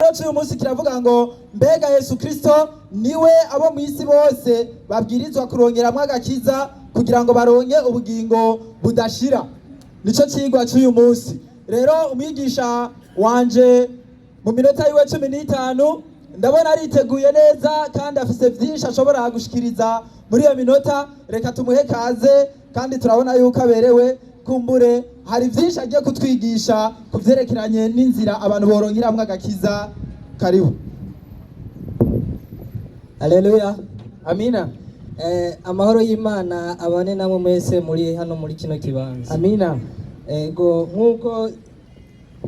Icigwa rero cy'uyu munsi kiravuga ngo mbega Yesu Kristo niwe abo mu isi bose babwirizwa kurongeramwo agakiza kugira ngo baronke ubugingo budashira. Nico cigwa cy'uyu munsi. Rero umwigisha wanje mu minota yiwe 15 ndabona ariteguye neza kandi afise byinshi ashobora gushikiriza muri iyo minota. Reka tumuhe kaze, kandi turabona yuko aberewe. Kumbure hari byinshi agiye kutwigisha ku vyerekeranye n'inzira abantu boronkeramwo agakiza. Karibu. Haleluya. Amina. Amahoro y'Imana abane namwe mwese muri hano muri kino kibanza. Amina. Ego, nk'uko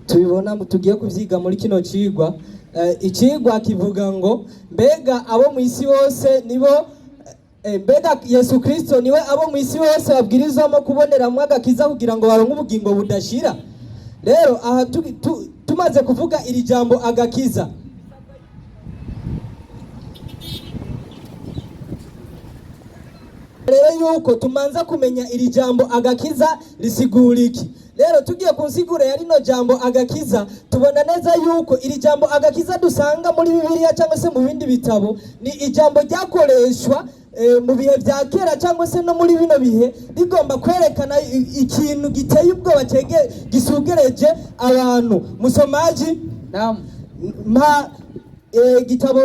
tubibona tugiye kuvyiga muri kino cigwa. Icigwa kivuga ngo mbega abo mu isi bose nibo mbega Yesu Kristo niwe abo mu isi bose babwirizwamo kuboneramwo agakiza kugira ngo baronke ubugingo budashira. Rero aha tumaze kuvuga iri jambo agakiza, rero yuko tumanza kumenya iri jambo agakiza risigura iki. Rero tugiye ku nsiguro ya rino jambo agakiza, tubona neza yuko iri jambo agakiza dusanga muri Bibiliya cyangwa se mu bindi bitabo ni ijambo ryakoreshwa mu bihe bya kera cyangwa se no muri bino bihe, rigomba kwerekana ikintu giteye ubwoba gisugereje abantu. Musomaji, Naam. mpa gitabo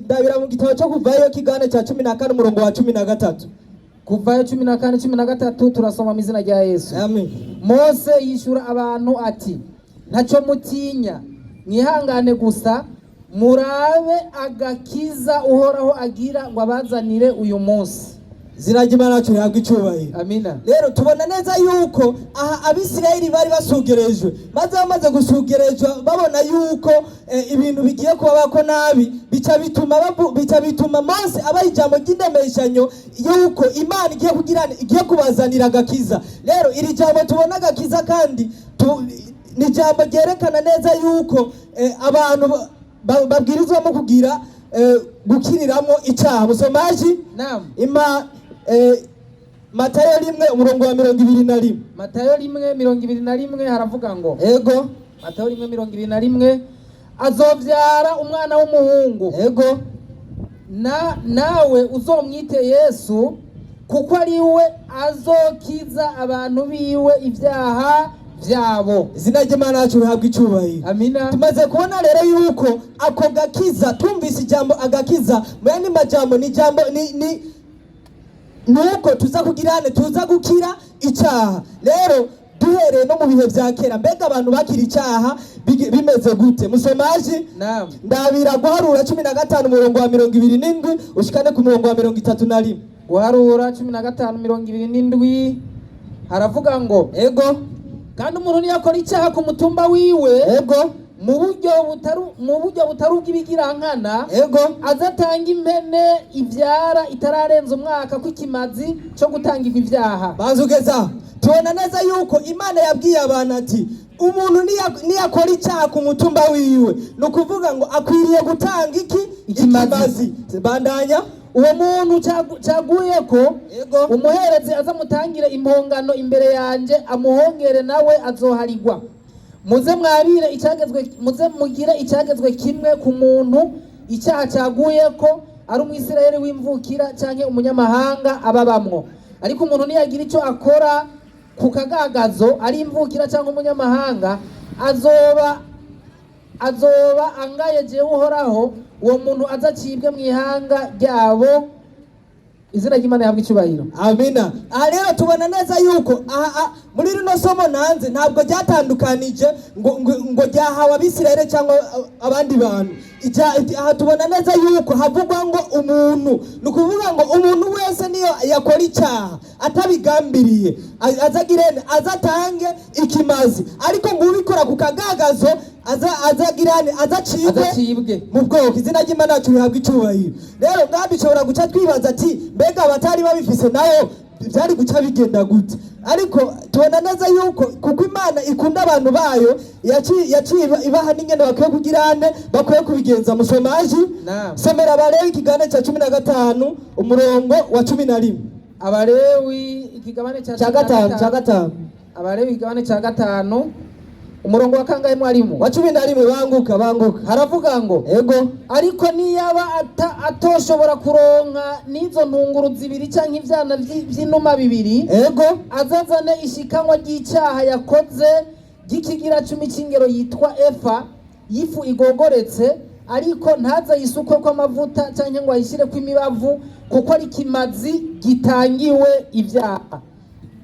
ndabira mu gitabo cyo Kuvayo kigane cya 14 umurongo wa 13. Kuvayo 14:13, turasoma mu izina rya Yesu. Amen. Mose yishura abantu ati: "Ntacyo mutinya, mwihangane gusa murabe agakiza Uhoraho agira ngo abazanire uyu munsi." Izina ry'Imana yacu rihabwe icyubahiro. Amina. Rero tubona neza yuko aha Abisirayeli bari basugerejwe, maze bamaze gusugerejwa babona yuko ibintu bigiye kubabako nabi, bica bituma Mose abaha ijambo ry'indemeshanyo yuko Imana igiye kugira igiye kubazanira agakiza. Rero iri jambo tubona agakiza kandi ni ijambo ryerekana neza yuko abantu babwirizwamo kugira gukiriramo icyaha. Musomaji, Naam. ima Matayo 1 umurongo wa 21. Matayo 1:21 haravuga ngo: Ego. Matayo 1:21: "Azovyara umwana w'umuhungu, Ego. na nawe uzomwite Yesu, kuko ari we azokiza abantu biwe ibyaha vyabo." Izina ry'Imana yacu rihabwa icyubahiro. Amina. Tumaze kubona rero yuko ako gakiza, tumvise ijambo agakiza mu yandi majambo ni ijambo ni nuko tuza kugirane tuza gukira icyaha. Rero duhereye no mu bihe bya kera, mbega abantu bakira icyaha bimeze gute? Musomaji, Naam. ndabira Guharura 15 umurongo wa 27 ushikane ku murongo wa 31. Guharura 15:27 haravuga ngo: Ego. "Kandi umuntu niyakora icyaha ku mutumba wiwe Ego. mu buryo butari ubw'ibigirankana, Ego. azatanga impene ivyara itararenza umwaka kw'ikimazi cyo gutangirwa ibyaha." Banza ugeza. Tubona neza yuko Imana yabwiye abantu ati umuntu niyakora icyaha ku mutumba wiwe, ni ukuvuga ngo akwiriye gutanga iki? Ikimazi. Ikimazi. Bandanya. "Uwo muntu caguyeko, Ego. umuherezi azamutangire impongano imbere yanje, amuhongere, nawe azoharigwa. Muze mwabire icyagezwe, muze mugire icyagezwe kimwe ku muntu icyaha caguyeko, ari Umwisirayeli w'imvukira canke umunyamahanga ababamwo. Ariko umuntu niyagira icyo akora ku kagagazo, ari imvukira cyangwa umunyamahanga, azoba angaye jewe Uhoraho. Uwo muntu azacibwe mu ihanga ryabo." Izina ry'Imana yahabwa icyubahiro. Amina. Aha rero tubona neza yuko aha muri rino somo nanze ntabwo ryatandukanije ngo ryahawe Abisirayeli cyangwa abandi bantu. Aha tubona neza yuko havugwa ngo umuntu, ni ukuvuga ngo umuntu wese niyo yakora icyaha atabigambiriye, azagirene azatange ikimazi, ariko ngo ubikora ku kagagazo azagirane azacibwe azacibwe mu bwoko. Izina ry'Imana yacu rihabwa icyubahiro. Rero ngaha dushobora guca twibaza ati mbega abatari babifise nayo byari guca bigenda gute? Ariko tubona neza yuko kuko Imana ikunda abantu bayo, yaciye ibaha n'ingene bakwiye kugirane bakwiye kubigenza. Musomaji, Naam. somera Abalewi ikigane cya 15 umurongo wa 11. Abalewi ikigabane cya Cya gatanu, cya gatanu. Abalewi ikigabane cya gatanu. Umurongo wa kangahe, mwarimu? Wa 11. Banguka, banguka. Haravuga ngo: Ego. Ariko niyaba atoshobora kuronka n'izo ntunguru zibiri canke ivyana vy'inuma bibiri, azazane ishikanwa ry'icyaha yakoze ry'ikigira cumi cy'ingero yitwa efa y'ifu igogoretse, ariko ntaze yisukweko amavuta cyangwa ngo ayishyireko imibavu, kuko ari ikimazi gitangiwe ibyaha.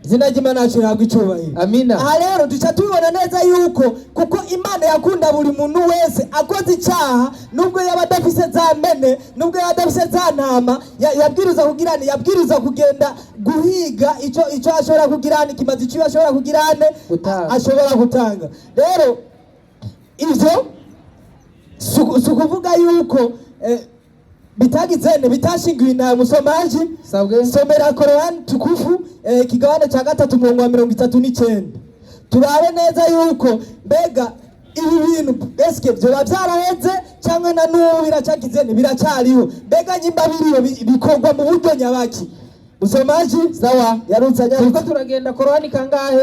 Izina ry'Imana yacu rihabwa icyubahiro. Amina. Aha rero duca tubibona neza yuko kuko Imana yakunda buri muntu wese akoze icyaha, nubwo yaba adafise za mpene, nubwo yaba adafise za ntama, yabwiriza kugirane, yabwiriza kugenda guhiga icyo ashobora kugirane, ikimazi icyo ashobora kugirane. Gutanga. Ashobora gutanga. Rero ivyo si ukuvuga yuko bitagizene, bitashingiwe intahe. Musomaji. Sabwe. Somera Korowani tukufu, ikigabane cya gatatu, umurongo wa 39, turabe neza yuko mbega ibi bintu eske vyoba vyaraheze cyangwa na n'ubu biracagizene, biracyariho. Mbega nyimba biriyo, bikorwa mu buryo nyabaki? Musomaji. Sawa. Yarutse. Turiko Anyarutse. turagenda. Korowani kangahe?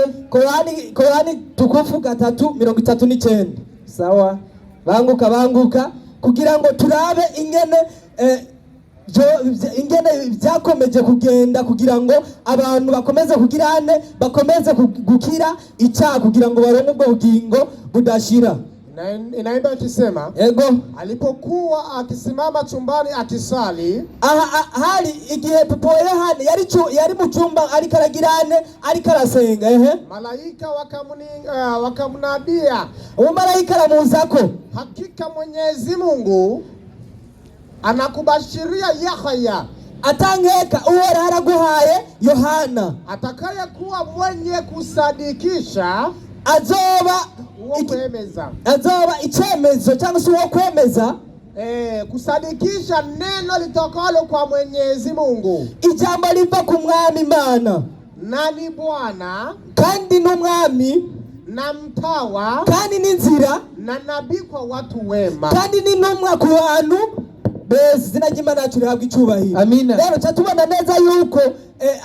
Korowani tukufu 3, 39. Sawa. Banguka, banguka, kugira ngo turabe ingene ingene byakomeje kugenda kugira ngo abantu bakomeze kugirane, bakomeze gukira icyaha, kugira ngo baronke ubwo bugingo budashira. Inaenda ikisema, alipokuwa akisimama chumbani akisali, Aha, hari igihe Papa Yohani yari mu cyumba ariko aragirane, ariko arasenga, ehe. Malaika wakamnadia, Umumarayika aramuzako. Hakika Mwenyezi Mungu anakubashiria Yahya, Atankeka Uhoraho araguhaye Yohana, atakayekuwa mwenye kusadikisha, azoba uwo kwemeza, azoba icyemezo cyangwa se uwo kwemeza, kusadikisha neno litokalo kwa Mwenyezi Mungu, ijambo riva ku Mwami Imana, na ni Bwana kandi n'umwami, na mtawa kandi n'inzira, na nabii kwa watu wema. Kandi n'intumwa ku bantu beza. Izina ry'Imana yacu rihabwa icyubahiro. Amina. Rero ca tubona neza yuko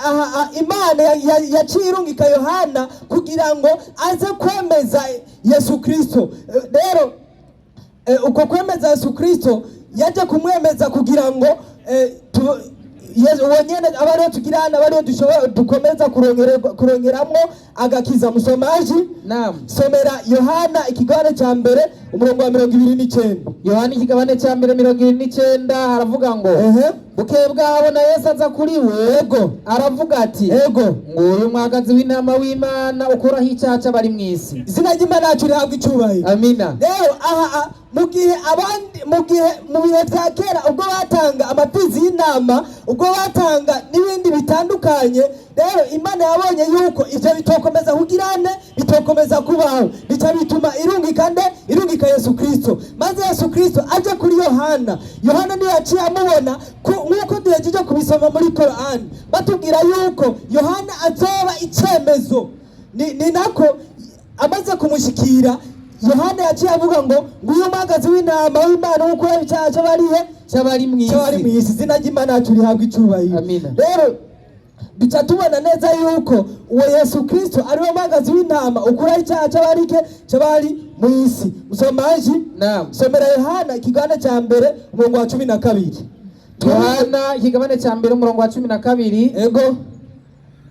aha, Imana yaciye irungika Yohana kugira ngo aze kwemeza Yesu Kristo. Rero uko kwemeza Yesu Kristo, yaje kumwemeza kugira ngo uwo nyene aba ariyo tugirana, aba ariyo dushobora dukomeza kurongeramwo agakiza. Musomaji. Naam. Somera Yohana ikigabane cya mbere, umurongo wa 29. Yohana ikigabane cya mbere, 29, haravuga ngo: Bukeye bwaho na Yesu aza kuri we, aravuga ati: Nguyu mwagazi w'intama w'Imana ukuraho icyaha cy'abari mu isi. Izina ry'Imana yacu rihabwa icyubahiro. Amina. Rero aha, mu gihe abandi, mu gihe mu bihe bya kera, ubwo batanga amapfizi y'intama, ubwo batanga n'ibindi bitandukanye, rero Imana yabonye yuko ibyo bitokomeza kugirane, bitokomeza kubaho, bica bituma irungika nde? Irungika Yesu Kristo. Maze Yesu Kristo aje kuri Yohana. Yohana niyo yaciye amubona nk'uko duhejeje kubisoma muri Korani, batubwira yuko Yohana azoba icyemezo. Ni nako amaze kumushikira, Yohana yaciye avuga ngo: "Nguyu umwagazi w'intama w'Imana w'ukuraho icyaha cy'abarihe?" Cy'abari mu Cy'abari mu isi. isi. Izina ry'Imana yacu rihabwa icyubahiro. Amina. Rero duca tubona neza yuko uwo Yesu Kristo ari we mwagazi w'intama ukuraho icyaha cy'abarike, cy'abari mu isi. Musomaji. Naam. Somera Yohana ikigabane cya mbere, umurongo wa 12. Yohana ikigabane cya mbere, umurongo wa 12.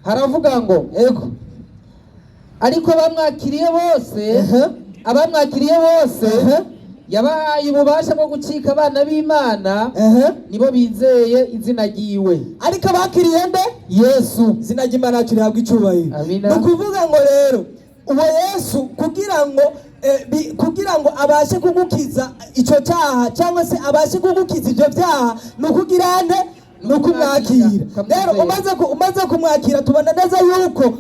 Haravuga ngo: Ariko bamwakiriye bose, abamwakiriye bose, yabahaye ububasha bwo gucika abana b'Imana, nibo bizeye izina ryiwe. Ariko abakiriye nde? Yesu. Izina ry'Imana yacu rihabwa icyubahiro. Amina. Ni ukuvuga ngo rero uwo Yesu, kugira ngo abashe kugukiza icyo cyaha cyangwa se abashe kugukiza ibyo byaha, ni ukugira nde? Ni ukumwakira. Ukamwizera. Rero umaze kumwakira, tubona neza yuko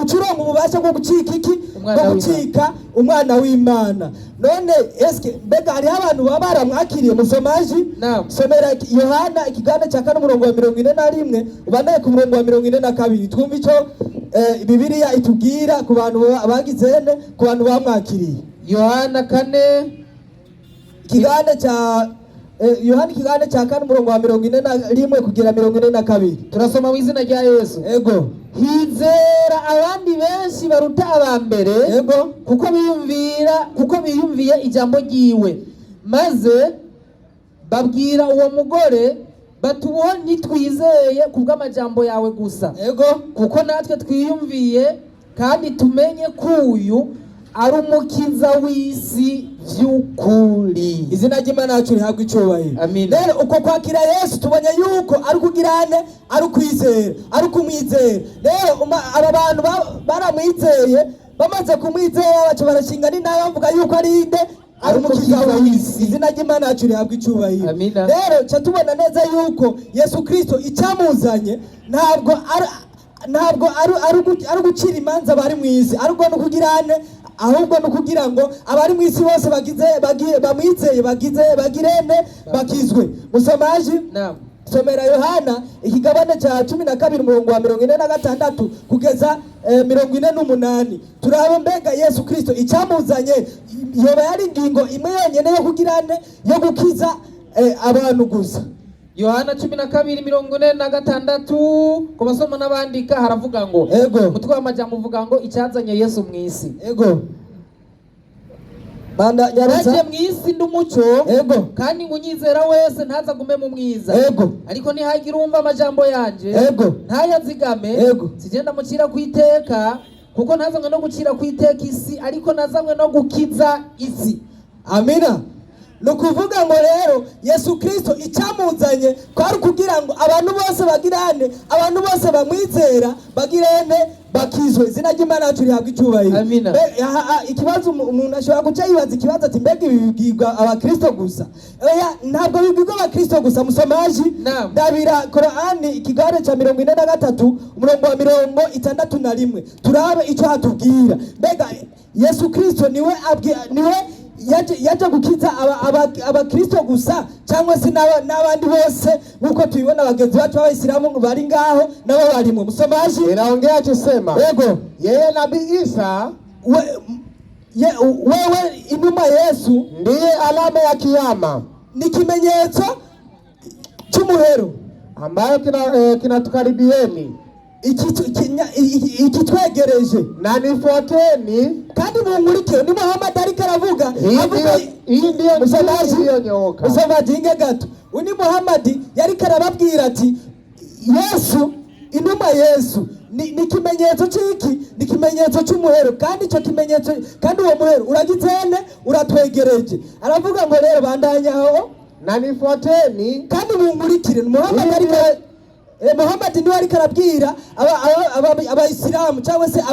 ucuronka ububasha bwo gucika iki? Umwana Bwo w'Imana. gucika umwana w'Imana. None eske mbega hariho abantu baba baramwakiriye? Musomaji. Naam. Somera Yohana ikigabane cya kane, umurongo wa 41, ubanaye ku murongo wa 42, twumve icyo Bibiliya itubwira ku bantu bagize ne, ku bantu bamwakiriye. Yohana 4. Ikigabane cya Yohana ikigabane cya kane, umurongo wa 41 kugera 42. Turasoma mu izina rya Yesu. Ego. Hizera abandi benshi baruta aba mbere, kuko biyumviye ijambo ryiwe. Maze babwira uwo mugore bati: "Ubu ntitwizeye kubw'amajambo yawe gusa, kuko natwe twiyumviye kandi tumenye ko uyu ari umukiza w'isi vy'ukuri." Izina ry'Imana yacu rihabwa icyubahiro. Amina. Rero uko kwakira Yesu, tubonye yuko ari ukugirane, ari ukwizera, ari ukumwizera. Rero aba bantu baramwizeye. Bamaze kumwizera, baca barashinga n'intahe, bavuga yuko ari inde? Ari umukiza w'isi. Izina ry'Imana yacu rihabwa icyubahiro. Amina. Rero ca tubona neza yuko Yesu Kristo icyamuzanye ntabwo ari ugucira imanza abari mu isi, ariko no kugirane, ahubwo no kugira ngo abari mu isi bose bagize bamwizeye bagize bagirene, bakizwe. Musomaji, Naam. somera Yohana ikigabane cya 12, umurongo wa 46 kugeza 48, turabe mbega Yesu Kristo icyamuzanye yoba yari ingingo imwe yonyene yo kugirane, yo gukiza abantu gusa. Yohana 12:46, ku basoma n'abandika, haravuga ngo, umutwe w'amajambo uvuga ngo: "Icyazanye Yesu mu isi." Ego, banda nyarutsa. "Naje mu isi ndi umuco, kandi ngo unyizera wese ntazagume mu mwiza. Ariko nihagira uwumva amajambo yanje, ntayazigame, sigenda mucira ku iteka, kuko ntazanywe no gucira ku iteka isi, ariko nazanywe no gukiza isi." Amina. Ni ukuvuga ngo rero Yesu Kristo icyamuzanye kwari ukugira ngo abantu bose bagirane, abantu bose bamwizera bagirane, bakizwe. Izina ry'Imana yacu rihabwa icyubahiro. Amina. Ikibazo umuntu ashobora guca yibaza ikibazo ati: "Mbega ibi bibwirwa abakristo gusa?" Oya, ntabwo bibwirwa abakristo gusa. Musomaji, Naam. ndabira Korani ikigabane cya 43, umurongo wa 61, turabe icyo hatubwira. Mbega Yesu Kristo niwe niwe yaje gukiza abakristo gusa, cyangwa se n'abandi bose, nk'uko tubibona bagenzi bacu b'abayisilamu bari ngaho nabo barimo? Musomaji. Inaongea akisema, yeye Nabii Isa Wewe inuma Yesu ndiye alama ya kiyama ni ikimenyetso cy'umuhero ambayo kinatukaribieni ikitwegereje, na nifuateni. Kandi munkurikire. Ni Muhammad ariko aravuga. Hii Avuga ndiyo, hii ndiyo njia Musomaji, iliyonyooka. musomaji, inge gato. Uyu ni Muhammad yariko arababwira ati Yesu, inuma Yesu ni ikimenyetso c'iki? Ni ikimenyetso c'umuhero, kandi ico kimenyetso, kandi uwo muhero uragizene, uratwegereje. Aravuga ngo rero bandanya aho. Na nifuateni. Kandi munkurikire. Muhammad ariko, Muhammad niwe ariko arabwira abayisilamu cyangwa se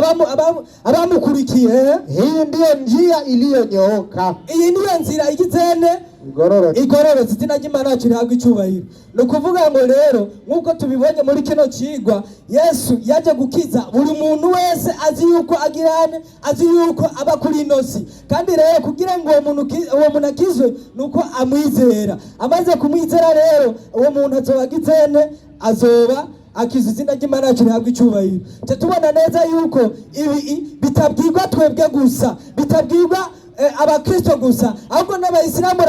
abamukurikiye. Hii ndiyo njia iliyonyooka, Iyi niyo nzira igizene, igororotse. igororotse. Izina ry'Imana yacu rihabwa icyubahiro. Ni ukuvuga ngo rero, nk'uko tubibonye muri kino cigwa, Yesu yaje gukiza buri muntu wese azi yuko agirane, azi yuko aba kuri ino si. Kandi rero kugira ngo uwo muntu akizwe, ni uko amwizera. Amaze kumwizera rero, uwo muntu azoba agizene, azoba akiza. Izina ry'Imana yacu rihabwa icyubahiro. Tujya tubona neza yuko ibi bitabwirwa twebwe gusa, bitabwirwa abakristo gusa, ahubwo n'abayisilamu.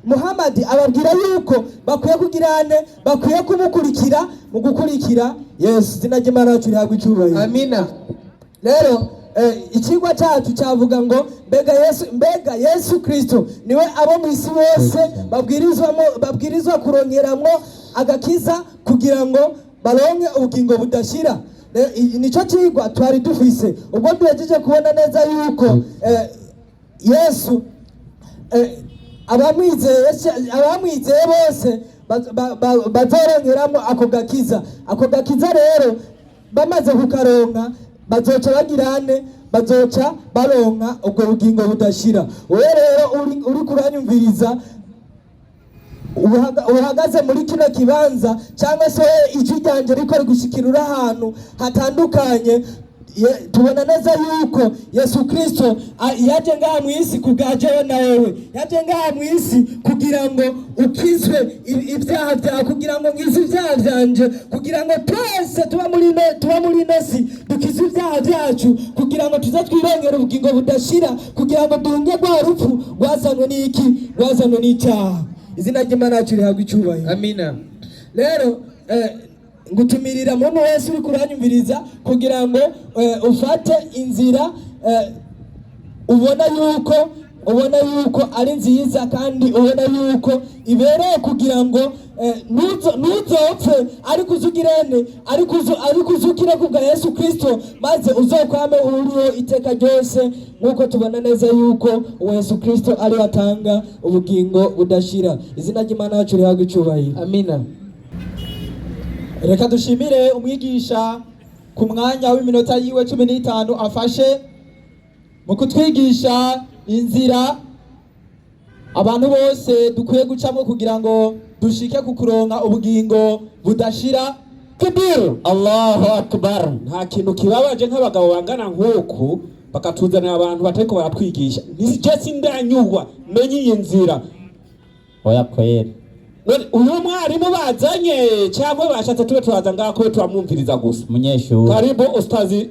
Muhammad ababwira yuko bakwiye kugirane, bakwiye kumukurikira mu gukurikira Yesu. Izina ry'Imana yacu rihabwa icyubahiro. Amina. Rero ikigwa cyacu cyavuga ngo mbega Yesu Kristo niwe abo mu isi bose babwirizwa kuronkeramwo agakiza kugira ngo baronke ubugingo budashira? Nicyo kigwa twari dufise. Ubwo duhejeje kubona neza yuko Yesu abamwizeye bose bazoronkeramo ako gakiza. Ako gakiza rero bamaze kukaronka, bazoca bagirane, bazoca baronka ubwo bugingo budashira. Wowe rero uri kuranyumviriza, uhagaze muri kino kibanza, cyangwa se ijwi ryanjye riko rigushikira uri ahantu hatandukanye, tubona neza yuko Yesu Kristo yaje ngaha mu isi ku bwa jewe na wewe. Yaje ngaha mu isi kugira ngo ukizwe ibyaha byawe, kugira ngo nkize ibyaha byanje, kugira ngo twese tuba muri ino si dukizwe ibyaha byacu, kugira ngo tuze twirongere ubugingo budashira, kugira ngo duhunge rwa rupfu rwazanywe n'iki? Rwazanywe n'icyaha. Izina ry'Imana yacu rihabwa icyubahiro. Amina. Rero Ngutumirira muntu wese uri kuranyumviriza kugira ngo ufate inzira ubona yuko ari nziza kandi ubona yuko ibereye kugira ngo ntuzopfe ariko uzugirene ariko uzukire ku bwa Yesu Kristo, maze uzokwame uriho iteka ryose, nk'uko tubona neza yuko uwo Yesu Kristo ari we atanga ubugingo budashira. Izina ry'Imana yacu rihabwe icubahiro. Amina. Reka dushimire umwigisha ku mwanya w'iminota yiwe 15 afashe mu kutwigisha inzira abantu bose dukwiye gucamo kugira ngo dushike ku kuronka ubugingo budashira. Takbir! Allahu akbar. Nta kintu kibabaje nk'abagabo bangana nk'uku bakatuzanira abantu batariko baratwigisha. Nije sindanyurwa, menye iyi nzira. Oya kweri. None uyu mwarimu bazanye cyangwa bashatse tube turaza ngaho ko turamwumviriza gusa? Umunyeshuri. Karibu ustazi.